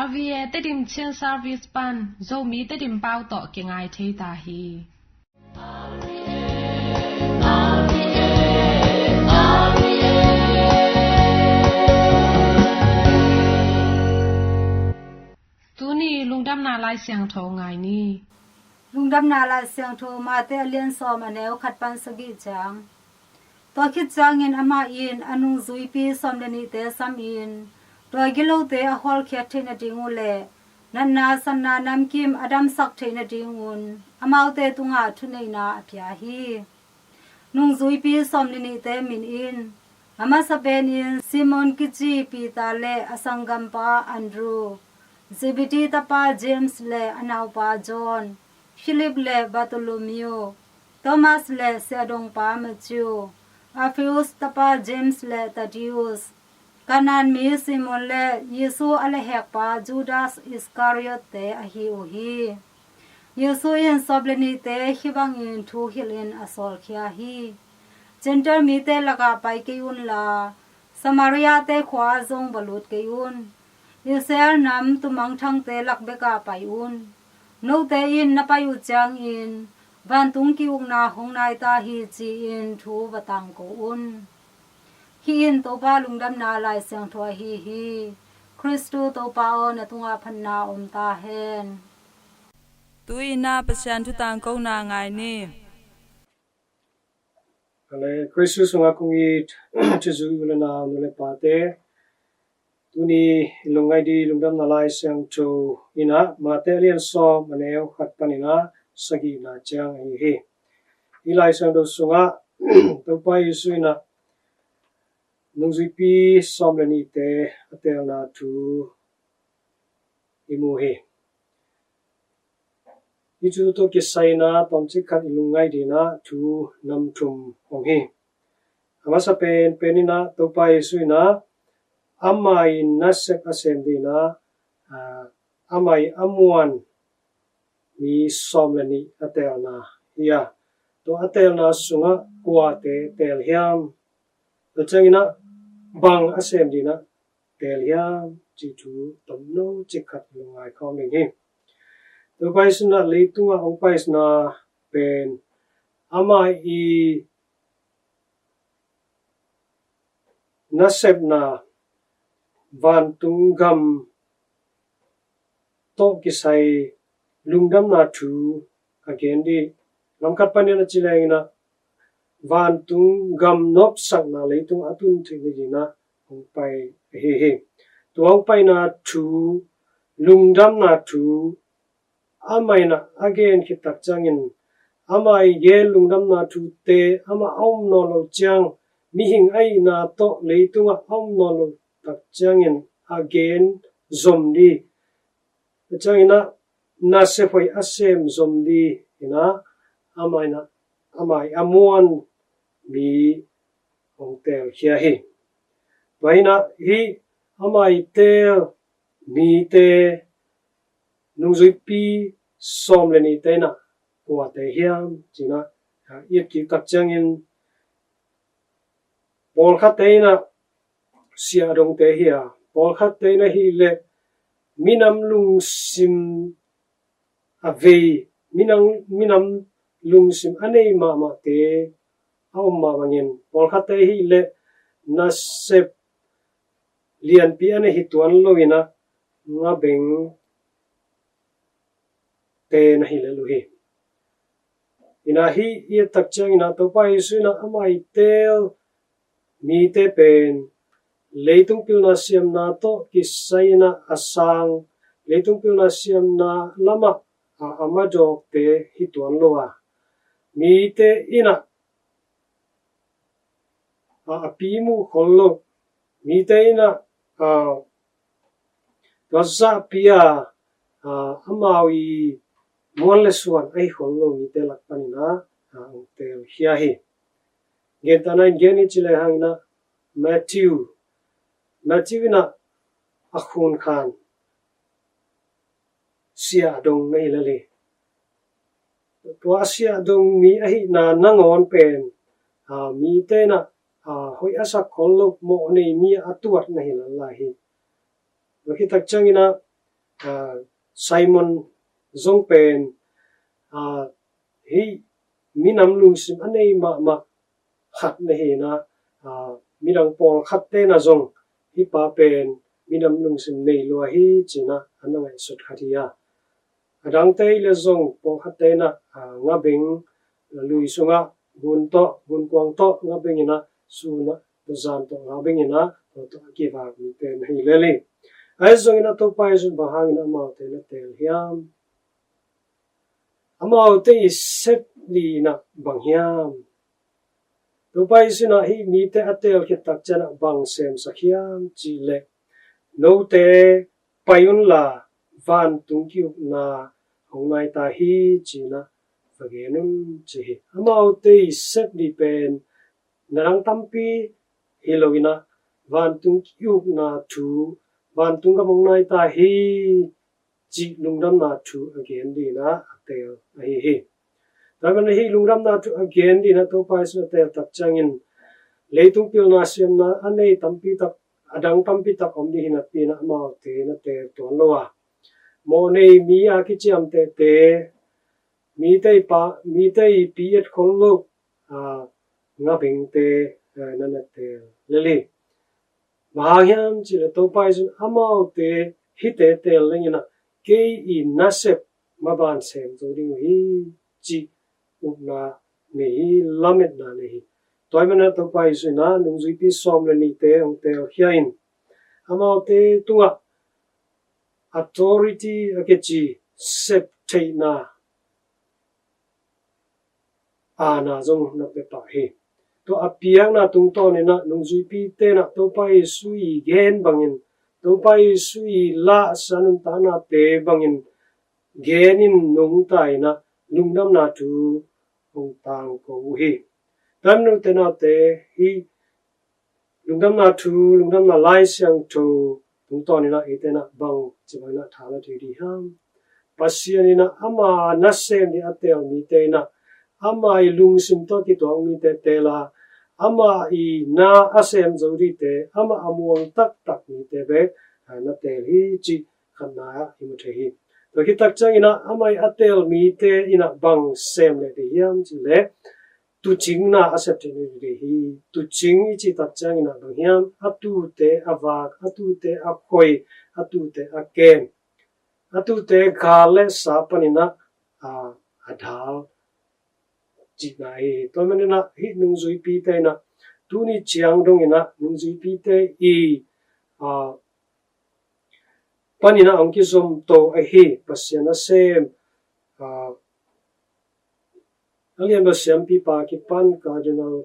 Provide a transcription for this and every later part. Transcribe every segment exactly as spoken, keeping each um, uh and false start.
R V A Tedim Chin Service pan Zomi Tedim pau tawh kingai thei ta hi. Tuni lungdamna Lai Siangtho ngai ni. Lungdamna Lai Siangtho Mate a lian sawm a neu khat pan sagih ciang. Tua khit ciangin amah in a nungzuipi sawm le nihte samin tua gilote a hawlkhiat theih nading uh le natna satna namkim a damsak theih nadingun amaute tungah thuneihna a pia hi. Nungzuipi sawm le nihte min in a masa penin Simon kici Peter le a sanggampa Andrew, Zebedee tapa James le a naupa John, Philip le Bartholomew, Thomas le siahdongpa Matthew, Alphaeus tapa James le Thaddeus, Kanaan mi Simon le Jesu a lehhekpa Judas Iscariot-te ahi uh hi. Jesu in sawm le nihte hih bangin thu hilhin a sawlkhia hi. Gentile mite lakah pai kei unla, Samaria-te khua-ah zong va lut kei un. Israel nam tumangthangte lak bekah pai un. Note in na pai uh ciangin vantung ki-ukna hong nai ta hi, ci-in thu va tangko un. Hih in Topa lungdamna Lai Siangtho ahi hi. Khristu Topa aw, na tungah phatna om ta hen. Tu-in ah Pasian thu tangkona ngai ni. Ale, Khristu sungah kong it thuzui u le nau, nu le pate, tuni i lungngaih ding lungdamna Lai Siangtho in ah Mate a lian sawm a neu khat panin ah sagihna ciang ahi hi. Hih Lai Siangtho sungah Topa Jesu in ah nungzuipi sawm le nihte a teelna thu i mu hi. Hih thu tawh kisai-in ah tawmcik khat i lungngaih dingin ah thu nam thum om hi. A masa pen, pen in ah Topa Jesu in ah amah i nasep a sem dingin ah, aa, amah i a muan mi sawm le nih a teelna hi a, tua a teelna sungah kuate teel hiam? Tua ciangin ah bang a sem dingin ah teel hiam, cih thu tomno cik khat lungngai khawm ding hi. Topa Jesu in ah leitungah hong paisakna pen amah i nasepna vantung gam tawh kisai lungdamna thu a gen ding. Lam khat panin a ci leng in ah vantung gam nopsakna leitung a tun theih nadingin ah hong pai ahi hi. Tua hong paina thu, lungdamna thu amah in ah a gen khit tak ciangin, amah i gen lungdamna thute amah a om nawn loh ciang, mihing a hihna tawh leitungah a om nawn loh tak ciangin a gen zom ding. Tua ciangin ah nasep hoih a sem zom dingin ah amah in ah amah i a muan mi hong teelkhia hi. Tua hi in ah hih amah i teel mite, nungzuipi sawm le nihte in ah kuate hiam, ci-in ah i et kik tak ciangin, pawlkhatte in ah siahdongte hi a, pawlkhatte in ahih leh minam lungsim a vei, minam, minam lungsim a nei mahmahte a om mah bangin, pawlkhatte ahih leh nasep lianpi a nei hi tuan lo in ah ngabeng te na hi lel uh hi. In ah hih i et tak ciangin ah Topa Jesu in ah amah i teel mite pen leitung pilna siamna tawh kisai in ah a sang, leitung pilna siamna lamah a, a madawkte hi tuan lo a, mite in ah a, a pi muh khol lo, mite in ah, a, tua zahpi a, a, amau i muan le suan ahi khol lo mite lak panin ah, a, hong teelkhia hi. Gentehna in gen i ci lehang in ah Matthew, Matthew in ah a khunkhan siahdong na hi lel hi. Tua a siahdong mi ahihna nangawn pen, a, mite in ah, a, hoih a sak khol lo, mawh nei mi a tuat na hi lel lai hi. Tua khit tak ciangin ah Simon zong pen hih minam lungsim a nei mahmah khat na hi in ah, midang pawlkhatte in ah zong hih pa pen minam lungsim nei lua hi ci in ah a na ngaihsut khat hi a, a dangte hi leh zong pawlkhatte in ah ngabeng lui sungah gun tawh, gunkuang tawh ngabeng in ah, sun ah, tuzan tawh ngabeng in ah, tua tawh a kivak mite na hi lel hi. Ahi zongin ah Topa Jesu in bang hangin amaute na teel hiam? Amaute i sep ding in ah bang hiam? Topa Jesu in ah hih mite a teel khit tak ciangin ah bang semsak hiam cih leh, note pai unla vantung ki-ukna hong nai ta hi ci in ah va gen un ci hi. Amaute i sep ding pen na dang tampi hi lo in ah vantung ki-ukna thu, vantung gam hong nai ta hi cih lungdamna thu a gen ding in ah a teel ahi hi. Tua ahih manin hih lungdamna thu a gen ding in ah Topa Jesu a teel tak ciangin leitung pilna siamna a nei tampi tak, a dang tampi tak om ding hi napi in ah amaute na teel tuan lo a, mawhnei mi a kiciamtehte, mite i pa, mite i pi et khol lo ngabengte na na teel lel hi. Bang hang hiam cih leh Topa Jesu in amaute hihte teel ding in ah kei i nasep maban sem zo ding uh hi cih upna nei hi, lametna nei hi. Tua ahih manin ah Topa Jesu in ah nungzuipi sawm le nihte hong teelkhia in amaute tungah authority a kici, sep theihna aana zong na pia pah hi. Tua a piakna tungtawn in ah nungzuipite in ah Topa Jesu i gen bangin, Topa Jesu i lahsa nuntaknate bangin gen in nungta in ah lungdamna thu hong tangko uh hi. Tua ahih manin ute naute, hih lungdamna thu, lungdamna Lai Siangtho tungtawn in ah eite in ah bang ci bangin ah tha la thei ding hiam? Pasian in ah ama nasem ding a teel mite in ah, ama i lungsim tawh kituak mite teel a, ama i na a sem zo dingte, amah a muang taktak mite bek na teel hi cih khatna ah i mu thei hi. Tua khit tak ciangin ah ama i a teel mite in ah bang sem leh ding hiam cih leh tuucingna a sep theih nading hi. Tuucing i cih tak ciangin ah bang hiam? A tuute a vak, a tuute a khoi, a tuute a kem, a tuute gal le sa panin ah a dal cihna hi. Tua ahih manin ah hih nungzuipite in ah tuni ciang dongin ah nungzuipite i panin ah hong kizom to ahi Pasian nasem a lianbel siampipa kipan Cardinal,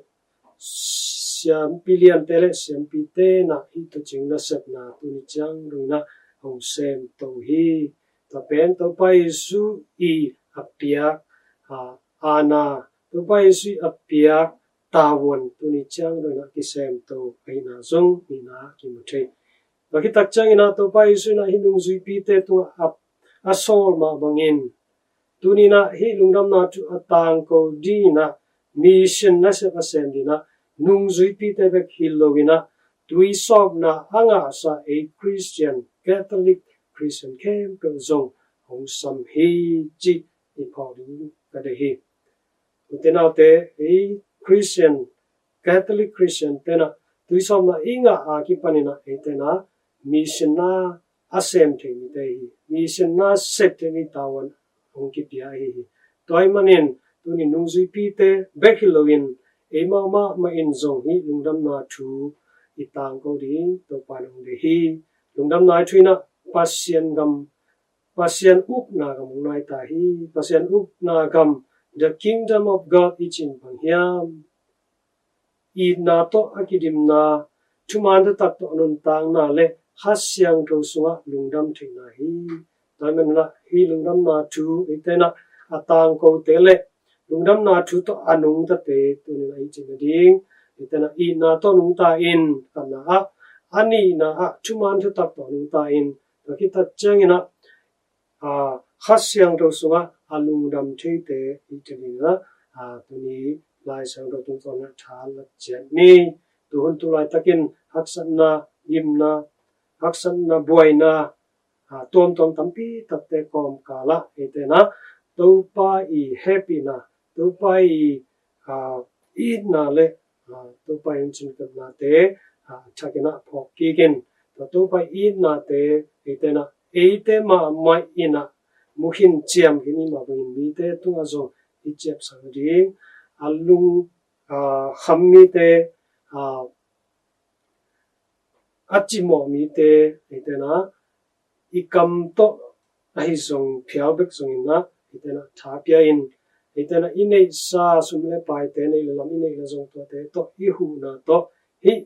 siampi liante le siampite in ah hih tuucing nasepna tuni ciang dongin ah hong sem to hi. Tua pen Topa Jesu i a piak aana, Topa Jesu i a piak tavuan tuni ciang dongin ah kisem to ahihna zong nihna ah kimu thei. Tua khit tak ciangin ah Topa Jesu in ah hih nungzuipite tungah a sawl mah bangin tuni in ah hih lungdamna thu a tangko ding in ah mission nasep a sem ding in ah nungzuipite bek hi lo in ah tuisawpna a ngahsa ei Christian, Catholic Christian khempeuh zong hong sam hi cih i phawk ding ka deih hi. Ute naute, ei Christian, Catholic Christian te in ah tuisawpna i ngah a kipan in ah eite in ah mission na a sem thei mite hi, mission na sep thei mi tavuan hong kipia ahi hi. Tua ahih manin tuni nungzuipite bek hi loin eimau mahmah in zong hih lungdamna thu i tangko ding Topa in hong deih hi. Lungdamna thu in ah Pasian gam, Pasian ukna gam hong nai ta hi. Pasian ukna gam, the kingdom of God i cih bang hiam? Itna tawh a kidimna, thuman thutak tawh a nuntakna le Kha Siangtho sungah lungdam theihna hi. Tua ahih manin ah hih lungdamna thu eite in ah a tangkote le lungdamna thu tawh a nungtate tuni in ah i cih nading, eite in ah itna tawh nungta in, khatna ah, a nihna ah thuman thutak tawh nungta in, tua khit tak ciangin ah Kha Siangtho sungah a lungdam theite i cih nading in ah tuni Lai Siangtho tungtawn in ah tha la ciat ni. Tuhun tu laitakin haksatna, gimna, haksatna, buaina, a, tuamtuam tampi takte kawmkal ah eite na Topa i hehpihna, Topa i, a, itna le, a, Topa i hong kipnate, a, thakin ah phawk kik in. Tua Topa i itnate eite na, eite mahmah in ah mu khin ciam khin i hih mah bangin mite tungah zong i ciapsak ding, a lung, a, kham mite, a, a cimawh mite eite na, i kam tawh ahi zong phial bek zongin ah eite na tha pia in, eite na i neihsa sum le paite, neih le lam i neih le zong tuate tawh, i huhna tawh hih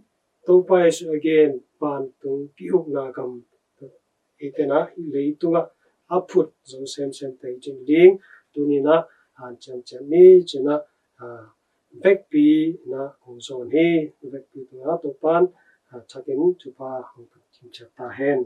Topa Jesuh a gen vantung ki-ukna gam eite na hih leitungah a phut zo semsem tei cin ding. Tuni in ah hanciam ciat ni ci-in ah, a, vekpi in ah kong zawn hi. Vekpi tungah Topa'n, a, thakin thupha hong pia ciat ta hen.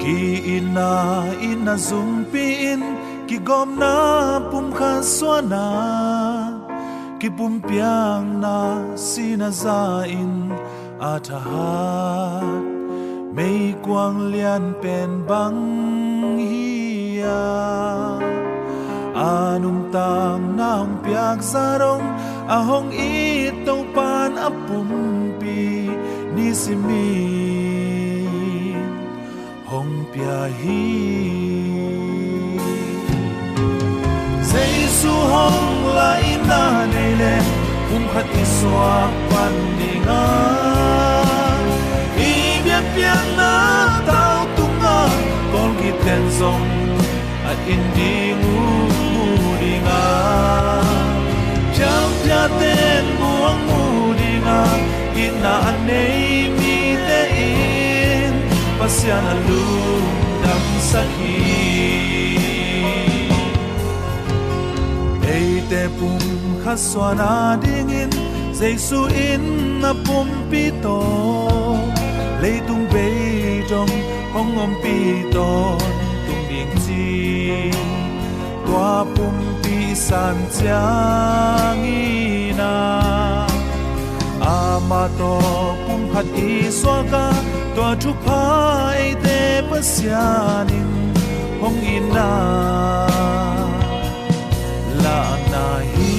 Ki-itna in a zumpi in, kigawmna pumkhat suahna, kipumpiakna sihna za in a thahat meikuang lianpen bang hi a, a nuntakna hong piaksa dong, a hong it Topa'n a pumpi nisimin hong pia hi. Jesu hong laina nei leh pumkhat i suak pan ding a, i biakpiakna tau tungah kawlgite'n zong a it ding uh mu ding a, phialphiate'n muang mu ding a, itna a nei mite in Pasian a lungdamsak hi. Eite pumkhat suahna dingin Jesu in a pumpi tawh, leitung bei dong hong ompih tawntung ding ci, tua pumpi san ciangin ah, amah tawh pumkhat i suak a, tua thupha eite Pasian in hong itna lakna hi.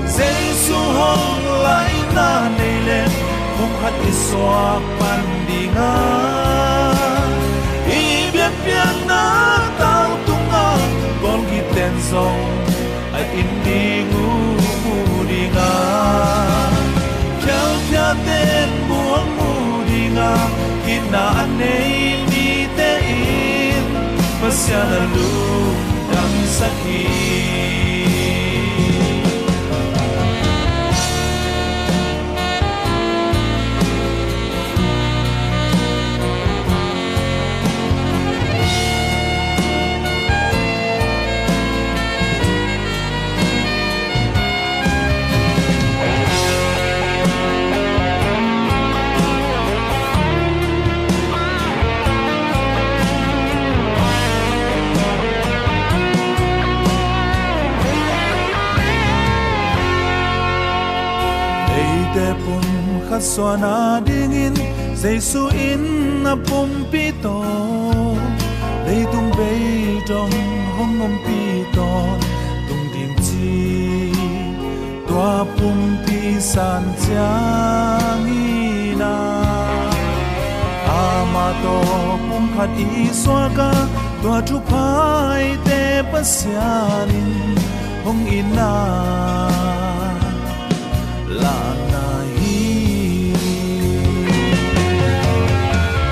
Jesu hong laina nei leh pumkhat i suak pan ding a, i biakpiakna tau tungah kawlgite'n zong a it ding uh mu ding a, phialphiate'n muang mu ding a, itna a nei mite in Pasian a lungdamsak hi. Eite pumkhat suahna dingin Jesu in a pumpi tawh, leitung bei dong hong ompih tawntung ding ci, tua pumpi san ciangin ah, amah tawh pumkhat i suak a, tua thupha eite Pasian in hong itna lakna hi.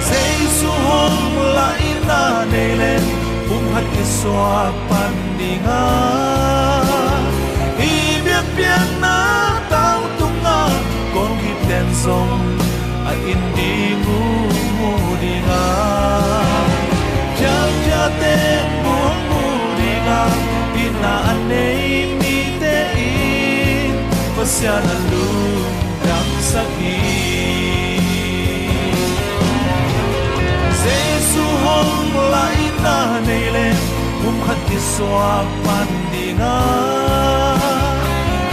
Jesu hong laina nei leh pumkhat i suak pan ding a, i biakpiakna tau tungah kawlgite'n zong a it ding uh mu ding a, phialphiate'n muang mu ding a, itna a nei mite in Pasian Pasian a lungdamsak hi. Jesu hong laina nei le pumkhat kisuak pan dinga,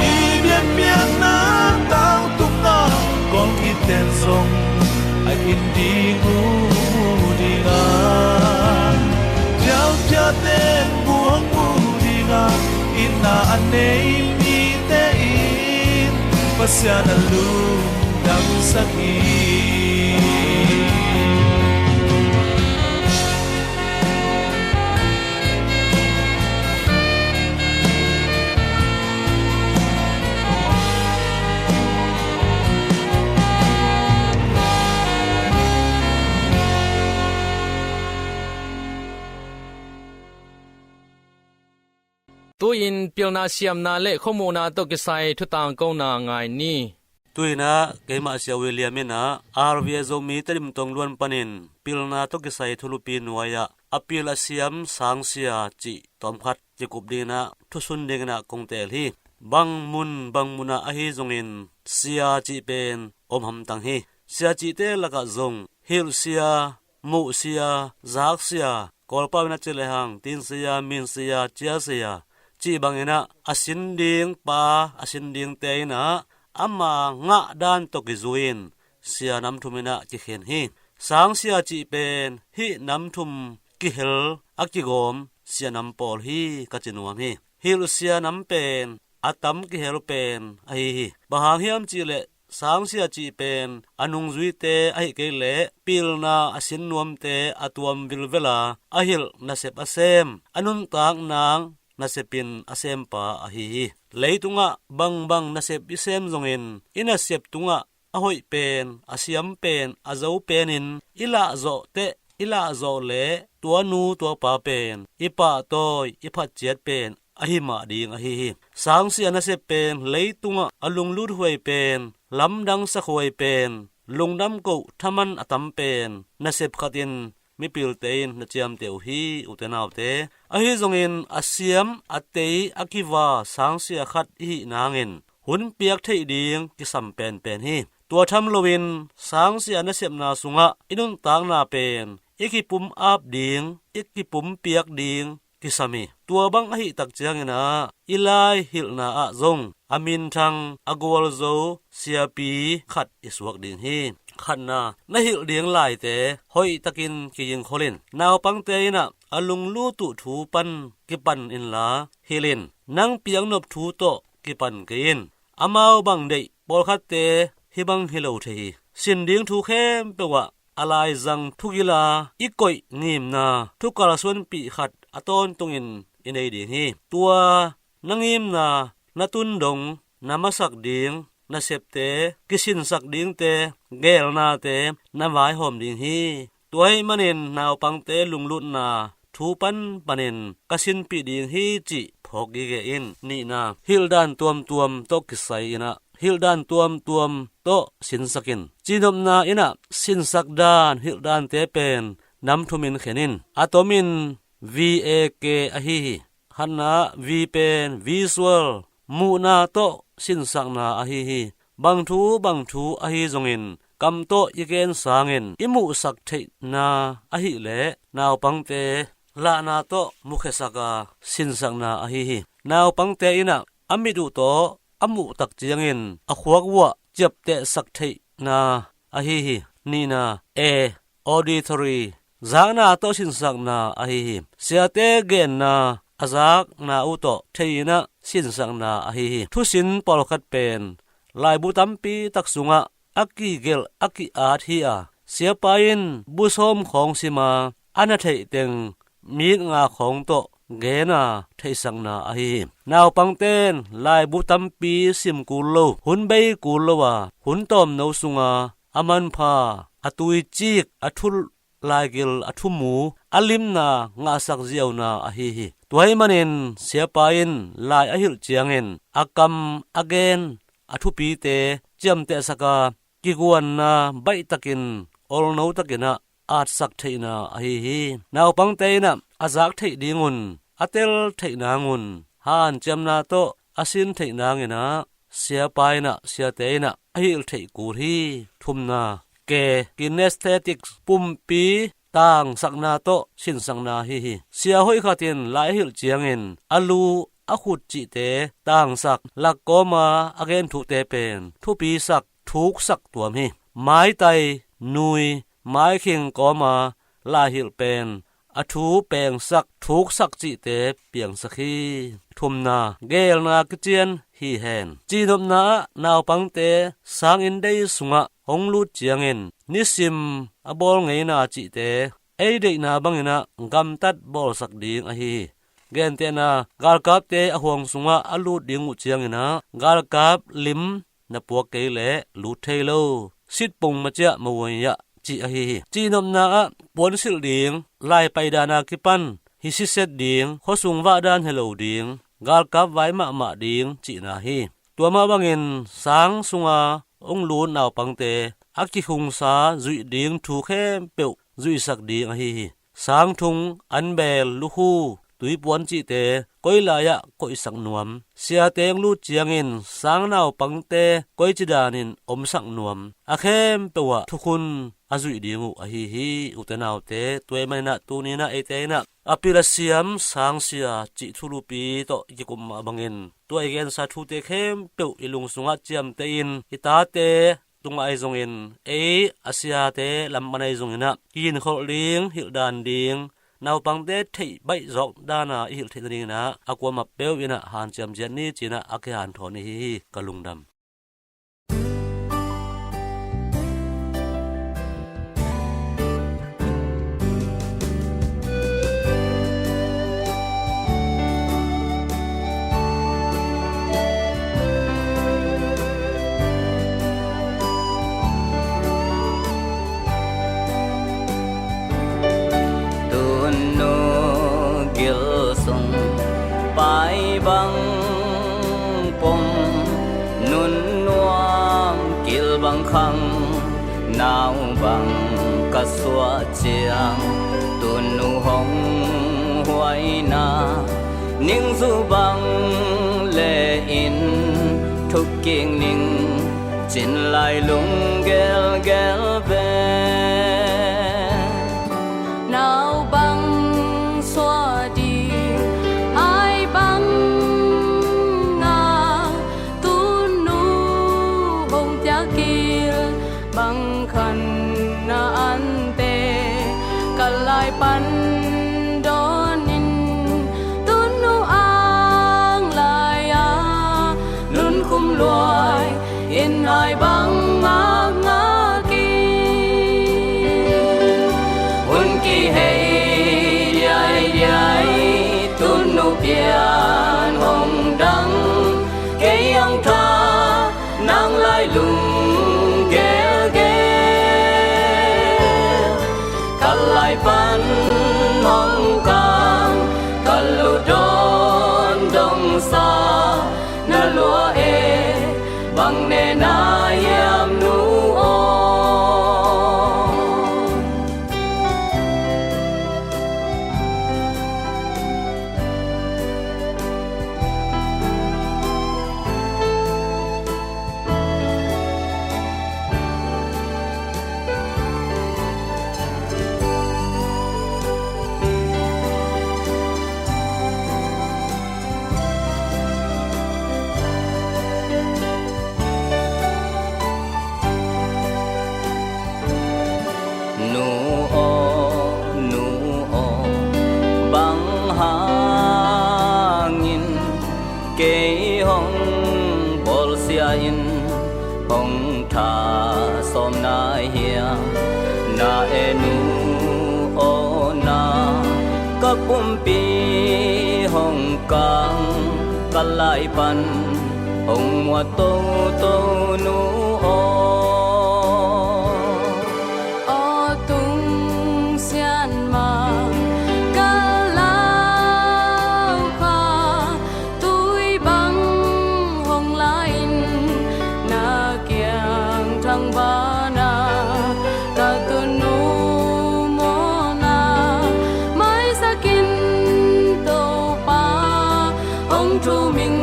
i biakpiakna tangtupna kong kiten zong a kin ding uh dinga, thialphiaten buang uh dinga, itna a nei mite in Pasian a lungdamsak hi. Tu-in pilna siamna le khuamuhna tawh kisai thutang kona ngai ni. Tu-in ah keimah Sia William in ah R V A Zomi Tedim tong luan panin pilna tawh kisai thulupi nuai-ah a pil a siam sangsia cih tawmkhat kikup dingin ah thusun dingin ah kong teel hi. Bang mun bang munah ahi zongin sia cih pen om hamtang hi. Sia cihte lakah zong hilh sia, muh sia, zak sia, Kawlpau in a ci lehang tin sia, min sia, cia sia cih bangin ah a sin ding pa, a sin dingte in ah ama ngah dan tawh kizui-in sia nam thum in ah kikhen hi. Sangsia cih pen hih nam thum kihel a kigawm sia nam pawl hi ka ci nuam hi. Hilh sia nam pen a tam kihel pen ahi hi. Bang hang hiam cih leh sangsia cih pen a nungzuite ahih kei leh pilna a sin nuamte a tuam vilvel a, a hilh nasep a sem, a nuntak nang nasepin a sempa ahi hi. Leitungah bangbang nasep i sem zongin i nasep tungah a hoih pen, a siam pen, a zo penin i lahzawh teh, i lahzawh leh tua nu tua pa pen i pahtawi, i phatciat pen ahi mah ding ahi hi. Sangsia nasep pen leitungah a lunglut huai pen, lamdang sakhuai pen, lungdam koh thaman a tam pen nasep khatin mipilte in na ciamteh uh hi, ute naute. Ahi zongin a siam, a tei, a kiva sangsia khat i hih nangin hun piak theih ding kisam penpen hi. Tua tham loin sangsia nasepna sungah i nuntakna pen i kipum ap ding, i kipum piak ding kisam hi. Tua bang ahih tak ciangin ah i lai hilhna ah zong a minthang, a gualzo siapi khat i suak ding hi. Khatna, na hilh ding laite hoihtakin kigingkhol in. Naupangte in ah a lunglut uh thu pan kipan inla hilh in. Nang piaknop thu tawh kipan kei in. Amau bang deih, pawlkhatte hih bang hi lo thei hi. Sin ding thu khempeuh ah a laizang thugila i koih ngimna thu kalsuanpih khat a tawntungin i nei ding hi. Tua na ngimna, na tun dong, na masak ding nasepte, kisinsak dingte, geelnate na vaihawm ding hi. Tua ahih manin naupangte lunglutna thu pan panin ka sinpih ding hi cih phawk gige in. Nihna, hilhdan tuamtuam tawh kisai in ah hilhdan tuamtuam tawh sinsak in. Cinopna in ah sinsak dan hilhdante pen nam thumin khen in. A tomin V A K ahi hi. Khatna, V pen visual, muhna tawh sinsakna ahi hi. Bang thu bang thu ahi zongin kam tawh i gen sangin i muhsak theihna ahih leh naupangte lahna tawh mukhiasak a sinsakna ahi hi. Naupangte in ah a mit uh tawh a muh tak ciangin a khuak uh ah ciaptehsak theihna ahi hi. Nihna, A, auditory, zakna tawh sinsakna ahi hi. Siate genna a zakna uh tawh thei in ah sinsakna ahi hi. Thusin pawlkhat pen laibu tampi tak sungah a kigelh a ki-at hi a, siapa in bu sawm khawng sim a, a na theih teng minit nga khawng tawh gen a theihsakna ahi hi. Naupangten laibu tampi sim kul lo, hun bei kul lo a, hun tawmno sunga a manpha, a tuicik, a thu laigil, a thumu, a limna ngahsak ziauna ahi hi. Tua ahih manin siapa in lai a hilh ciangin a kam, a gen, a thupite ciamtehsak a, kiguanna baihtakin, olno takin ah atsak theihna ahi hi. Naupangte in ah a zak theih dingun, a tel theih nangun, hanciamna tawh a sin theih nangin ah siapa in ah, siate in ah a hilh theih kul hi. Thumna, ke, kinesthetic, pumpi tangsakna tawh sinsakna hi hi. Sia hoih khat in lai a hilh ciangin a lu, a khut cihte tangsak, lak kawma a gen thute pen thupisak, thuksak tuam hi. Maitai, nui, maikhing kawma lai hilh pen a thu pengsak, thuksak cihte piangsak hi. Thumna, geelna kician hi hen. Cihnopna ah naupangte sanginn dei sungah hong lut ciangin nisim a bawl ngeina cihte ei deihna bangin ah gamtat bawlsak ding ahi hi. Gentehna, galkapte a huang sungah a lut ding uh ciangin ah galkap lim na puak kei leh lut thei lo, sitpong maciah mawuai ah cih ahi hi. Cihnopna ah puansilh ding, lai paidana kipan hi siset ding, khuasung vahdan helo ding, galkap vai mahmah ding cihna hi. Tua mah bangin sang sunga hong lut naupangte a kikhungsa zuih ding thu khempeuh zuihsak ding ahi hi. Sangthung, anbeel, lukhu, tuipuan cihte koi lai-ah koihsak nuam, siate hong lut ciangin sang naupangte koici danin omsak nuam, a khempeuh ah thukhun a zuih ding uh ahi hi. Ute naute, tua ahih manin ah tuni-in ah eite in ah a pil a siam sangsia cih thulupi tawh i kikum mah bangin tua i gensa thute khempeuh i lung sungah ciamteh in, i tate tungah ahi zongin, ei a siate lam pan ahi zongin ah kiginkholh ding, hilhdan ding, naupangte theih baih zawk dana i hilh theih nadingin ah a kuamah peuh in ah hanciam ciat ni ci-in ah a kihanthawn i hi hi. Ka lungdam. Tunu gil sung pai bang pom, nun nuam kil bang khang, nau bang ka suah ciang, tunu hong huaina, ningzu bang le in thuk kik ning, cin lai lung gelgel ve. Nau bang suah ding, ai bang ngah, tunu hong tiakil bang khan na ante, ka lai pan dawn in, tunu ang lai-a lunkhum luai, in ai bang ngakngak in. Hun kihei diaidiai, tunu pian hong dang, kei ang tha nang lai lung gelgel. Ka lai pan hong kang, ka lu dawn dong sa, na lua e, bang ne na hiam nu aw. Nu aw, nu aw, bang hangin kei hong bawlsia in hong tha sawm na hiam? Na e nu aw na, ka pumpi hong kang, ka lai pan hong muat toto nu aw. Aw tung sian mah ka lau kha, tui bang hong la in, na kiang thang bana, ka tunu mawhna maisak in, Topa hong thum ing,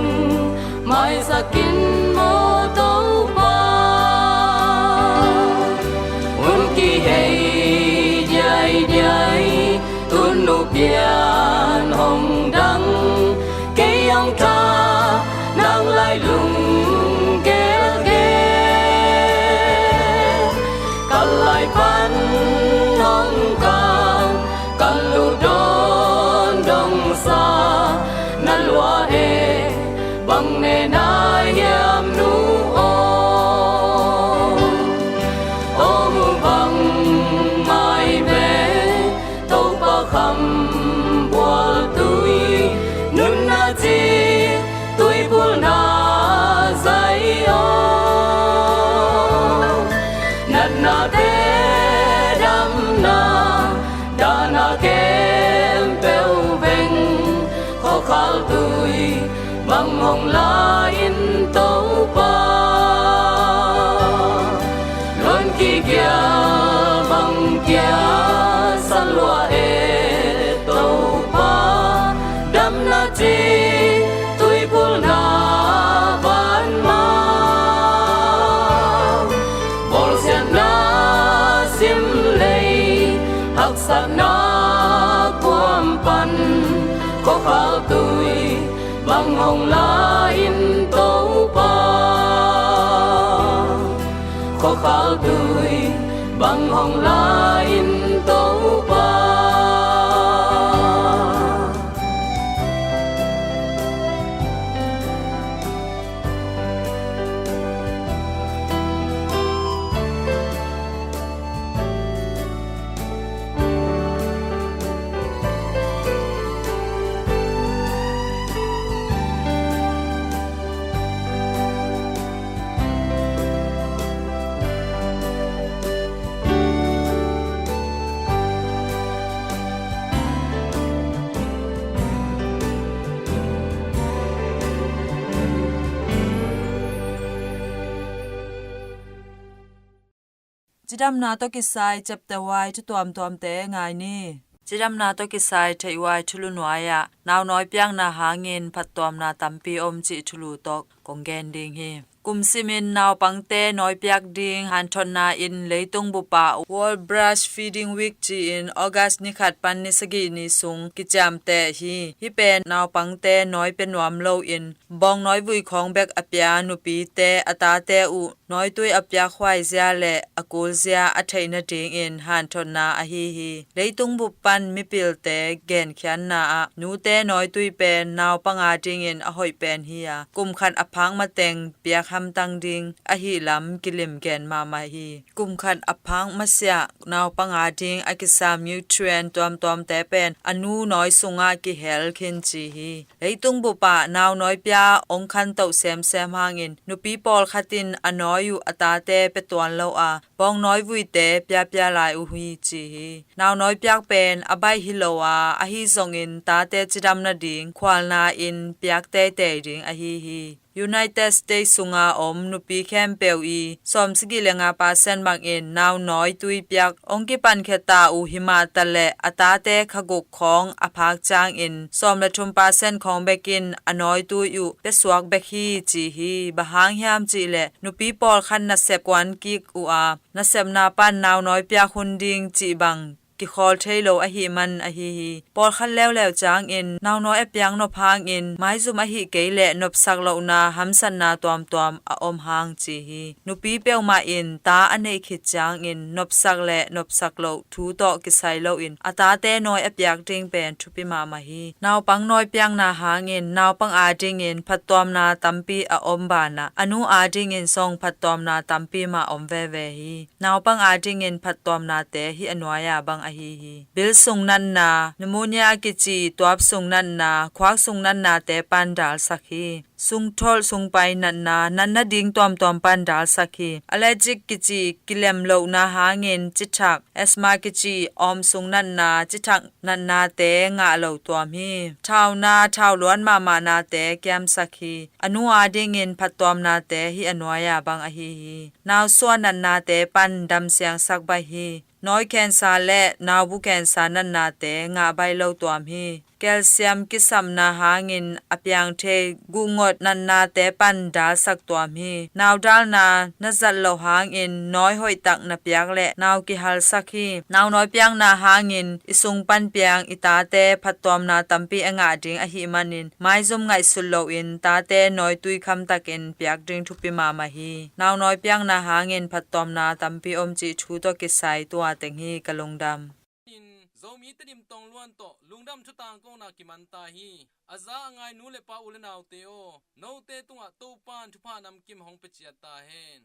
maisak in maw. Pan hong kal, kal uh dawn dong sa, na lua e, bang ne na hiam nu aw. Aw mu bang mai ve, Topa kham bual tui, nunna ci tuipulna zai aw. Natnate damna, dahna khempeuh veng, khuakhal tui bang hong la in Topa. Luan kigial bang kia sa lua e Topa, damna ci tuipulna ban ma. Bawlsiatna sim lei, haksatna kuam pan, khuakhal tui bang hong la in Topa. Khuakhal tui bang hong la in Topa. Cidamna tawh kisai ciapteh huai thu tuamtuamte ngai ni. Cidamna tawh kisai theih huai thulu nuai-ah naunawi piakna hangin phattuamna tampi om cih thulu tawh kong gen ding hi. Kum simin naupangte nawi piak ding hanthotna in leitung bup ah World Breastfeeding Week ci-in August ni khat pan ni sagih ni sung kiciamteh hi. Hih pen naupangte nawi pia nuam loin bawngnawi vui khawng bek a pia nupite a tate uh nawitui a piak huai zia le a kul zia a theih nadingin hanthotna ahi hi. Leitung bup pan mipilte genkhiatna ah nute nawitui pen naupang a dingin a hoih pen hi a, kum khat a phak mateng piak hamtang ding ahi lam kilim gen mahmah hi. Kum khat a phak masiah naupang a ding a kisam nutrient tuamtuamte pen a nu nawi sungah kihel khin ci hi. Leitung bup ah naunawi pia hong khantoh semsem hangin nupi pawlkhat in a nawi uh a tate pia tuan lo a, bawngnawi vuite piapia lai uh hi ci hi. Naunawi piak pen a baih hi lo a, ahi zongin tate cidam nading khualna in piak teitei ding ahi hi. United States sunga om nupi khempeuh i sawmsagih le nga percent bangin naunawi tui piak hong kipankhia ta uh hi mah taleh a tate kha guk khawng a phak ciangin sawm le thum percent khawng bekin a nawitui uh piasuak bek hi ci hi. Bang hang hiam cihleh nupi pawlkhat nasep kuan kik uh a, nasepna pan naunawi piak hun ding cih bang kikhawl thei lo ahih man ahi hi. Pawlkhat leuleu ciangin naunawi a piak nop hangin maizum ahih kei leh nopsak lohna hamsatna tuamtuam a om hang ci hi. Nupi peuhmah in ta a neih khit ciangin nopsak le nopsak loh thu tawh kisai loin a tate nawi a piak ding pen thupi mahmah hi. Naupang nawi piakna hangin naupang a dingin phattuamna tampi a om banah a nu a dingin zong phattuamna tampi mah om veve hi. Naupang a dingin phattuamnate hih a nuai-a bang ahi hi. Bil sung natna, pneumonia kici tuap sung natna, khuak sung natnate pan dalsak hi. Sungtholh sungpai natna, natna ding tuamtuam pan dalsak hi. Allergic kici kilem lohna hangin cithak, asthma kici awm sung natna, cithak natnate ngah lo tuam hi. Thauna, thau luan mahmah nate kiamsak hi. A nu a dingin phattuamnate hih a nuai-a bang ahi hi. Nausuah natnate pan damsiangsak baih hi. Nawi cancer le naubu cancer natnate ngah baih lo tuam hi. Calcium kisapna hangin a piang thei guhngot natnate pan dalsak tuam hi. Naudalna na zat loh hangin nawi hoihtak na piak le nau kihalsak hi. Naunawi piakna hangin i sung pan piang i tate phattuamna tampi a ngah ding ahih manin maizum ngaihsut loin tate nawi tuikham takin piak ding thupi mahmah hi. Naunawi piakna hangin phattuamna tampi om cih thu tawh kisai tua teng hi. Ka lungdam. In Zomi Tedim Tong Luan tawh Lungdam Thutang kong na kiman ta hi. A za a ngai nu le pa u le naute aw, note tungah Topan thupha namkim hong pia ciat ta hen.